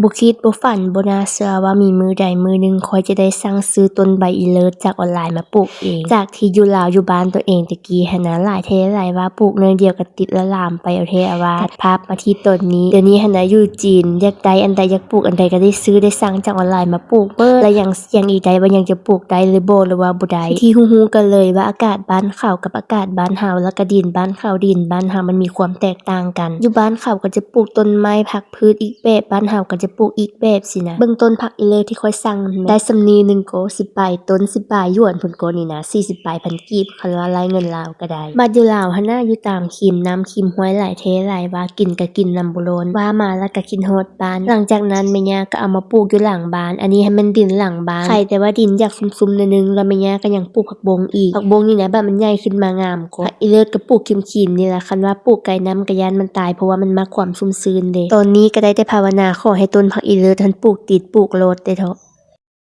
ບໍ່ຄິດບໍ່ຝັນ ບໍ່ໜ້າເຊື່ອວ່າມີມື້ໃດມື້ໜຶ່ງ ຂ້ອຍຈະໄດ້ສັ່ງຊື້ຕົ້ນໃບອີເລີດຈາກອອນລາຍມາປູກເອງ ຈາກທີ່ຢູ່ລາວຢູ່ບ້ານຕົວເອງແຕ່ກີ້ຫັ້ນນະ ຫຼາຍແທ້ຫຼາຍວ່າ ປູກໜ້ອຍດຽວກໍຕິດລະລາມໄປເອົາແທ້ເອົາວ່າ ຕັດພາບມາທີ່ຕອນນີ້ ດຽວນີ້ຫັ້ນນະຢູ່ຈີນ ຢາກໄດ້ອັນໃດ ຢາກປູກອັນໃດກໍໄດ້ຊື້ໄດ້ສັ່ງຈາກອອນລາຍມາປູກເບິດ ແລະຍັງສ່ຽງອີກໄດ້ວ່າຍັງຈະປູກໄດ້ຫຼືບໍ່ ຫຼືວ່າບໍ່ໄດ້ ທີ່ຮູ້ໆກັນເລີຍວ່າອາກາດບ້ານເຂົາກັບອາກາດບ້ານເຮົາ ແລ້ວກໍດິນບ້ານເຂົາ ດິນບ້ານເຮົາມັນມີຄວາມແຕກຕ່າງກັນ ຢູ່ບ້ານເຂົາກໍຈະປູກຕົ້ນໄມ້ ຜັກພືດອີກແບບ ບ້ານເຮົາກໍຈະປູກອີກແບບຊີ້ນະ ເບິ່ງຕົ້ນຜັກອີເລີດທີ່ຂ້ອຍສັ່ງ ໄດ້ສ່ຳນີ້ໜຶ່ງກໍສິບປາຍຕົ້ນ ສິບປາຍຢວນພຸ້ນກໍນີ້ນະ ສີ່ສິບປາຍພັນກີບ ຄັນວ່າໄລ່ເງິນລາວກໍໄດ້ ບາດຢູ່ລາວຫັ້ນນະ ຢູ່ຕາມຄີມນ້ຳຄີມຫ້ວຍ ຫຼາຍແທ້ຫຼາຍວ່າ ກິນກໍກິນນຳບໍ່ລ້ນ ວ່າມາແລ້ວກໍຄິດຮອດບ້ານ ຫຼັງຈາກນັ້ນແມ່ຍ່າກໍເອົາມາປູກຢູ່ຫຼັງບ້ານ ອັນນີ້ຫັ້ນແມ່ນດິນຫຼັງບ້ານ ໄຄແຕ່ວ່າດິນຢາກຊຸ່ມໆໜ້ອຍໜຶ່ງ ແລ້ວແມ່ຍ່າກໍຍັງປູກຜັກບົ້ງອີກ ຜັກບົ້ງນີ້ນະ ບາດມັນໃຫຍ່ຂຶ້ນມາງາມກວ່າ ອີເລີດກໍປູກຄີມໆນີ້ລະ ຄັນວ່າປູກໃກ້ນ້ຳກໍຢ້ານມັນຕາຍ ເພາະວ່າມັນມັກຄວາມຊຸ່ມຊື່ນເດ້ ຕອນນີ້ກໍໄດ້ແຕ່ພາວະນາຂໍໃຫ້ຕົ້ນຜັກອີເລີດຫັ້ນປູກຕິດ ປູກໂລດເດ້ເທາະ.